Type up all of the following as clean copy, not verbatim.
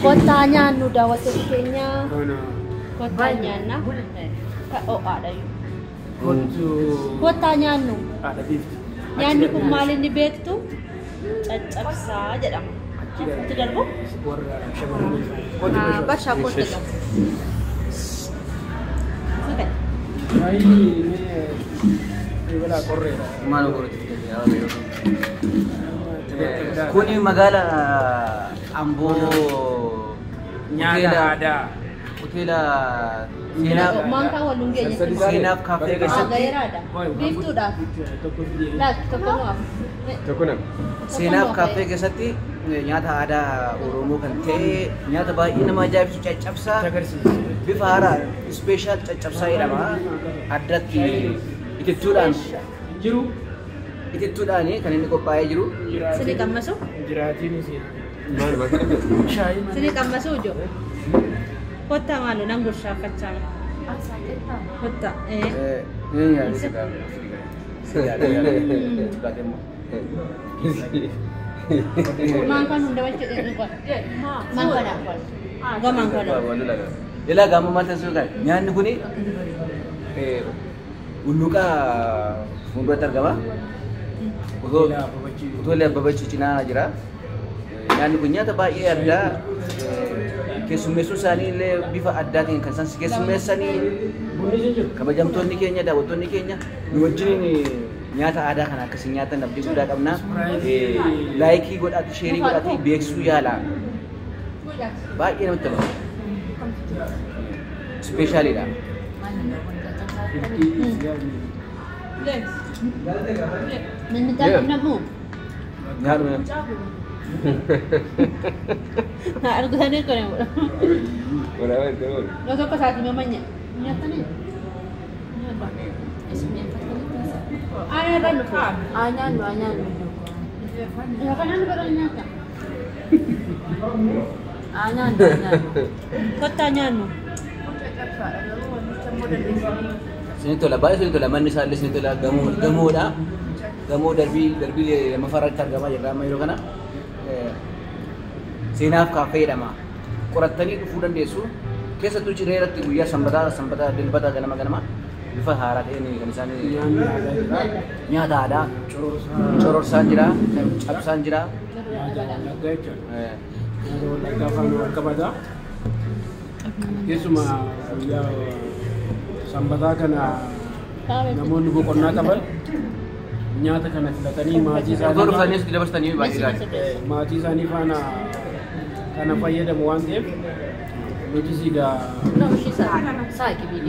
Kottaa nyaannu daawwattoota keenya. Kottaa nyaanna. Ho'aadha iyyuu. Kottaa nyaannu. Nyaanni kun maal inni beektu? Caccabsaa jedhama. Itti darbu? Barshaa kottu qabu. Kuni magaala Amboo nyaata aadaa hoteela Seenaaf kaaffee keessatti Seenaaf kaaffee keessatti nyaata aadaa Oromoo kan ta'e nyaata baay'ee nama ajaa'ibsiisu caccabsaa bifa haaraa ispeeshaal caccabsaa jedhama. Addatti itittuudhaan jiru itittuudhaan kan inni qophaa'ee jiru. Sini qammasu? Sini qammasu ijoo? Kottaa maaloo nan gurshaafachaa. Kottaa. Maankaan hunda wal maankaan gamaan kana. Ilaa gaama maal taasisuu kan nyaanni kuni hulluuqaa fuulduratti argama. Hoteela Abbabachii cinaa jira. Nyaanni kun nyaata baay'ee addaa keessummeessuu isaanii illee bifa addaatiin kan isaan keessummeessanii kabajamtoonni keenya daawwattoonni keenya nu wajjin nyaata aadaa kana akkasii nyaatan abdii guddaa qabna. Laayikii godhaati, sheerii godhaati, beeksisuu yaala. Baay'ee namatti tola. Ispeeshaaliidha. Argitanii kana godha. Yoo tokko isaatii mamanya. Nyaatanii? Aannan dhufu. Aannan aannan. Kanaan bara nyaata. Aannan aannan. Kottaa nyaannu. Sini tola baay'ee sini tola manni isaallee sini tola gamoodha. Gamoo darbii lammaffaa irratti argamaa jirra amma yeroo kana. Seenaaf kaaffee jedhama. Qorattanii dhufuu dandeessu. Keessattuu ciree irratti guyyaa sanbataa dilbataa ganama ganama bifa haaraa ta'een kan isaan nyaata aadaa cororsaan jira, cabsaan jira. Nyaata wallaggaa jechuudha. Nyaata wallaggaa afaan wal qabata. Keessumaa guyyaa sanbataa kana namoonni boqonnaa qaban nyaata kana filatanii maatii isaanii maatii isaanii faana kana fayyadamu waan ta'eef nutis egaa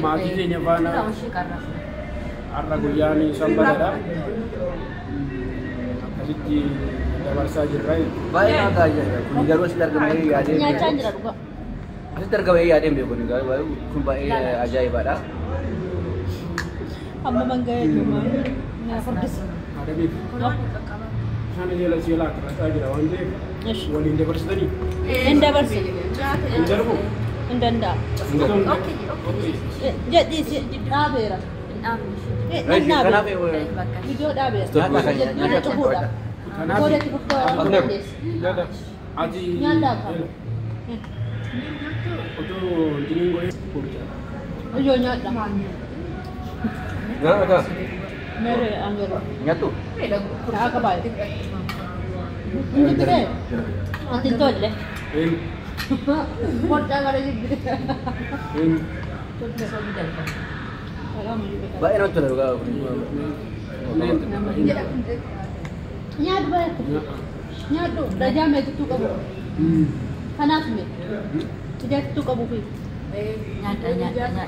maatii keenya faana har'a guyyaan sanbataadha. Akkasitti dabarsaa jirra. Baay'ee nama ajaa'iba. Kun garuu asitti argamee yaadee Nyaachaa jira dhugaa. Asitti argamee yaadee hin beeku kun baay'ee ajaa'ibaadha. Amma manga'ee jiru na furdisa. Isaan jala seelaa qarqaraa jira waan ta'eef waliin dabarsitanii. Hin dabarsu. Hin darbu. Hin danda'amu. Jedhii dhaabeera. Kanaaf Viidiyoo dhaabeera. Nyaata cufuudha. Booda itti fufuu waan dandeessu. Ati Nyaata akka. Otoo jiniin godhee furdaa. Ijoo nyaadha. Nyaata. Mere angelo. Nyaattu? Akka baay'ee. Inni biree. Ati tolle. Foddaa gara jibbite. Baay'ee namatti tola dhugaa. Nyaadhu baay'ee. Nyaadhu dajaa meeqatu qabu. Kanaaf mee ijaattu qabu fi. Nyaadha nyaadha nyaadha.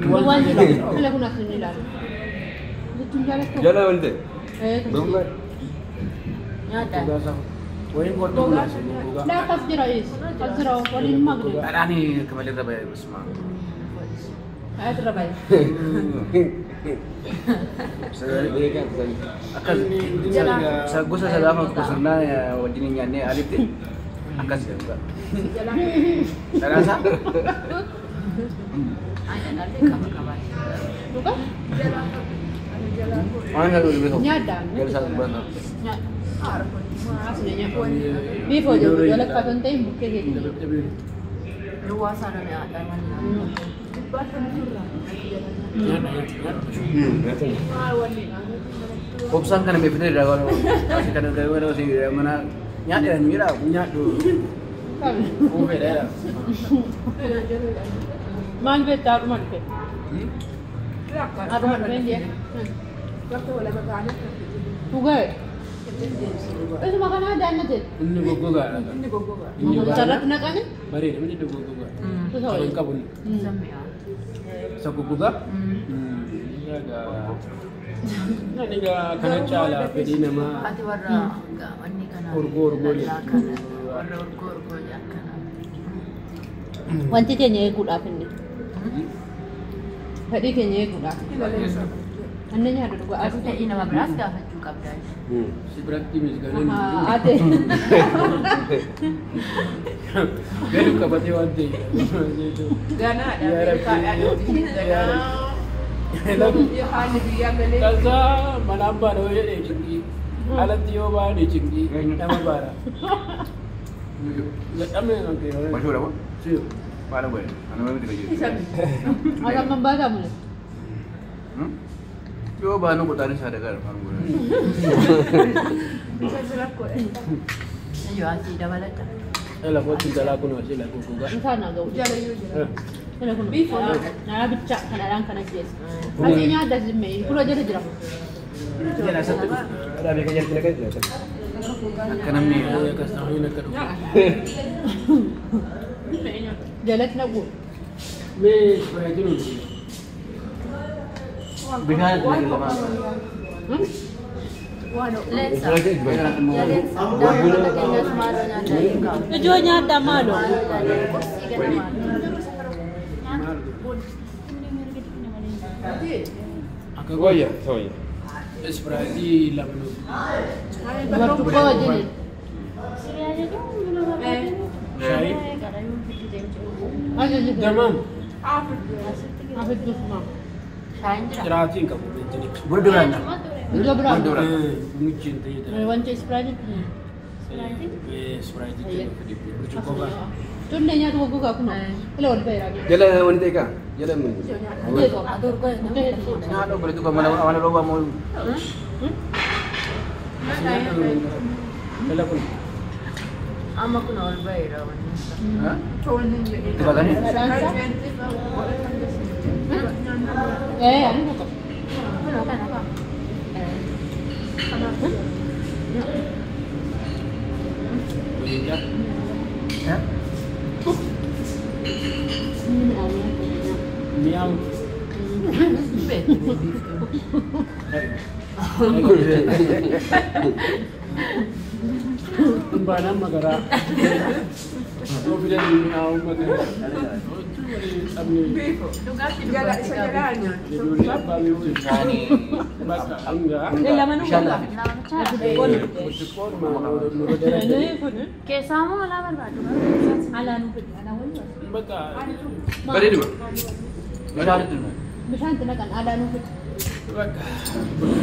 Duwwaan jira. Kala kun as inni ilaalu. Jechuun jaallattu. Jala walte. Nyaadha. Wayin godhu gogaa. Laakkas jira is. As jira waliin magdu. Dhadhaan akka malee irra baay'ee basuma. Ayat irra baay'ee. Akkas gosa sadaafaa gosirnaa wajjin hin nyaannee alitti akkas jedhu. Dhadhaan isaa Dhugaa? Waan kana dhufe. Nyaadhaa. Jala isaa dubbata. Nyaadha. Biifoo jedhu walakkaa kan ta'e bukkee keenya. Duwwaa sana mi'aadha manni. Obsaan kana meeffatee irraa waan asii kana gara mana nyaadha ni jira. Nyaadhu. Quufeedha. Maal beektaa har'uma dhufe? Har'uma dhufe hin jedhe. Dhugaa. Isuma kanaa daannate. Inni goggogaadha. Inni goggogaa. Inni Sarratti naqame. Bareeda inni goggogaa. Isa Kan wayya. qabu inni. Isa goggogaa. Inni egaa kana caalaa fedhii namaa Ati warra wanni kana. Urgoo urgoo jedhu. Kana warra urgoo urgoo jedhan kana. Wanti keenya eeguudhaaf inni. Fedhii keenya eeguudhaaf. Inni nyaata dhugaa. Aduu fedhii nama biraas gaafachuu qabda. Si biratti misgaanaan Ate. gadi qabatee waan ta'eef. Ganaadha. Yaa Rabbi. Ameerikaadha. Yaa Rabbi. Haalli biyyaa galee. Tasaa manaan baana yoo jedhee cinqii alatti yoo baane cinqii nama baara. Jedhamee kan kee. Bashuudha moo? Si. Maal godhe? Anuma miti fayyadu. Isa Asamman baataa mule. Yoo baanu qotaan isaa dagaadha maal godhe? Isa rakkoodha. Iyyoo asii dabalata. Ela kootti jalaa kun asii la goggogaa. Isaan naa ga'u. Jala yoo jira. Kana kun Biifoo nyaata. Naa bicha kanadhaan kana keessa. Asii nyaata zimmee kun jala jira. Jala isatti dhufu. Akka namni Akkas ta'anii akka dhufu. Jalatti naqu. Mee ispraayitiin nuti. Bishaan itti naqe lamaa. Waan Leensa. Leensa. Daawwata keenyas maaloo nyaata eegaa. Ijoo nyaadhaa maaloo. Qursii ganamaa. Akka goya. Ispraayitii lama nuti. Barcuqqoo wajjin. Shaayii. Asii Tamam. Afidduuf maal. Shaayiin jira. Jiraatii hin qabu beektanichi. Buna duraan. Ijoo biraa. Buna duraan. Bunichi hin ta'e. Wanti ispraayitii. Ispraayitii burcuqqoo ba'a. Tunne nyaata goggogaa kun ila wal ba'eera. Jala wanti ta'e kaa? Jala Nyaata obboleettu kan mana roobaa moo Jala kun. Amma kun ol ba'eera wanni isaa. Itti baqanii? Ee ani tokko. Kunoo kana fa'a. Waliin jaa. Mi'aawu. Beektu biiftuu. Kun baanaan magaraa. Yoo fidan mi'aawu magaraa. Sabni Dhugaatii Jala dhugaatii isa qaba. jalaa nyaata. ijoollee abbaa beektu. Bishaanii. Bakka hangaa. Lama Bishaan laafi. Burcuqqoon nurra darabee. Keessaa moo alaa barbaadu? Alaa nu fidi alaa waliin. Bakka Bareeduma. Bishaan itti naqe. Bishaan itti naqan alaa nu fidi. bakka.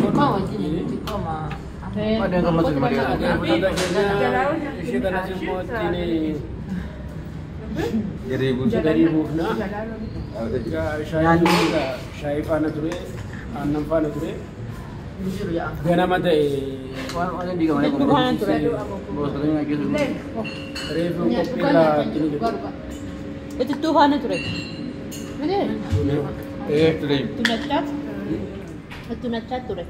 Xiqqoo wajjin xiqqoo maa. Madeen gammachuu malee. Ishee kanas immoo ittiin Gadi buusu. gadi buufna. Shaayii faana ture, aannan faana ture. Jiru yaa. Ganama ta'e Waan waan diigama Dhugaan ture. Boosonni ajjeesu. reefu qophiirraa ittiin jiru. Itittuu faana ture. Miti Eh, ture. tunachaa tunachaa ture.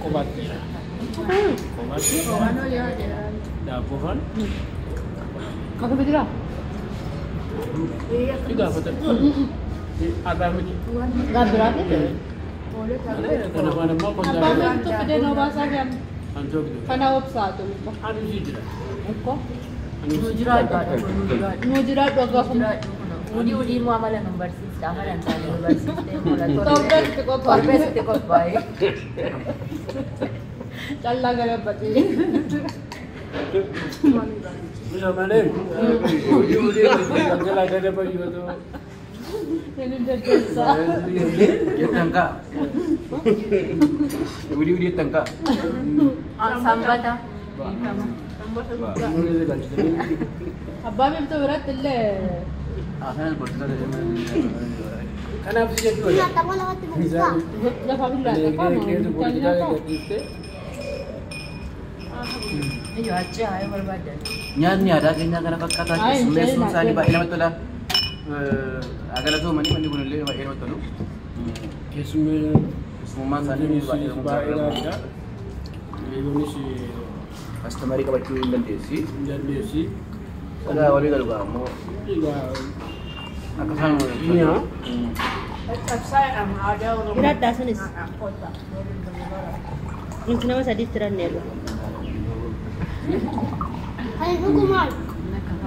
Kophaatti jira. Kophaatti daabboo faana. Akkuma jira. Ni gaafatan. Har'aa miti. Gaabbiraa fi Kana faana immoo abbaan kondaa. beektu fidee noo baasaa fi amma Kan soogdu. kana obsaatu. Anuu si jira. Ukko Anuu Nu si jiraadhu haadha kun nu jiraadhu. nuu jiraadhu aggaafuma. Jiraadhu kunoo. Udii udii immoo amala nu barsiista amala hin taane nu barsiistee moola Torbeetti qophaa'e. Torbeetti qophaa'e. Callaa galabbatee. Bisa malee. Galgala gada bayyootu. Jettan kaa. Udii udii jettan kaa. Sanbata. Abbaa beektuu biratti illee. Kanas borsisaa. Kanaaf si jechuudha. Lafa billaa Nyaanni aadaa keenyaa kana fakkaataa keessummeessuun isaanii baay'ee namatti tola. Galatoomanii manni kun illee baay'ee namatti tolu. Keessummaan isaanii baay'ee namatti tola. Eeguunis Kastamarii qabachuu hin dandeessi. Hin dandeessi. Sadaa walii galu ammoo akka isaan Hidhadhaa sunis. Nuti nama sadiitti hiranneerra.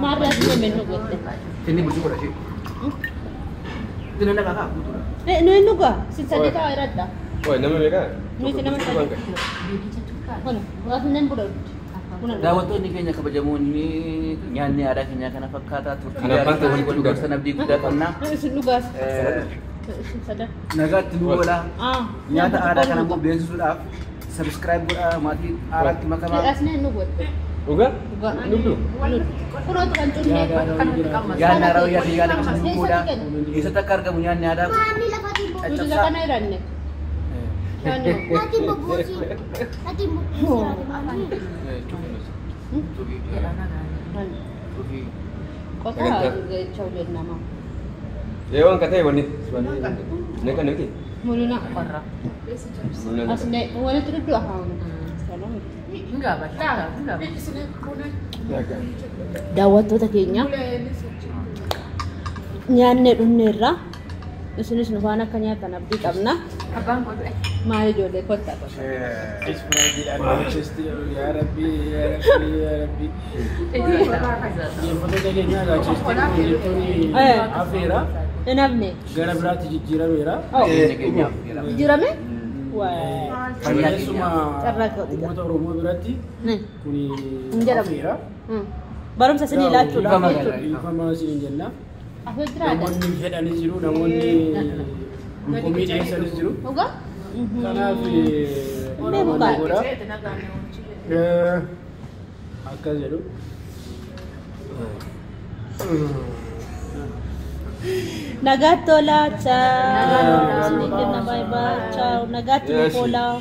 Maarraa sinee mennu gotte. Inni bulchuu godha ishee. Inni nama kaa guutuudha. Nuyi nugaa sin sadii ta'a hidhadhaa. Oi, nama meeqa? Nuti nama sadii. Kun asinnen bula. Daawwattoonni keenya kabajamoonni nyaanni aadaa keenyaa kana fakkaataa turtii gaarii wal gorsan abdii guddaa qabna. Isin dhugaas. Isin sadan. Nagaatti nu oola. Nyaata aadaa kana immoo beeksisuudhaaf subscribe godhaa maatii aaraatti makamaa. Asneen nu godhe. Dhugaa? Nugdu? Kunootu kan cunnee. Nyaanni aadaa wayyaa fi yaada akkasumas fuudha. Eessatti akka argamu nyaanni aadaa kun Nuti isa kana hiranne. Qotaa jechaa jennama. Waan ka ta'e wanni. Naqan miti? Muluna. Asnee walitti dhudhu ahaan. Daawwattoota keenya nyaannee dhumneerra isinis nu faana akka nyaatan abdii qabna. Maal ijoollee kottaa kottaa. Yaa Rabbi, yaa Rabbi, yaa Rabbi. Dhiyeeffattoota keenya gaachistee jechuun afeera. Hin hafne. Gara biraatti jijjiirameera. Jijjiirame? Keessumaa uummata Oromoo biratti kun afeera. Barumsa isinii laachuudhaaf jechuudha. Dhiifama isiniin jenna. Afee jiraadha. Namoonni fedhanis jiru, namoonni komii dhiyeessanis jiru. Dhugaa? Kanaaf godha. Akkas jedhu. Nagaatti oolaa. Ciao. Isiniin jenna baay'ee baay'ee. Ciao. Nagaatti nuuf oolaa.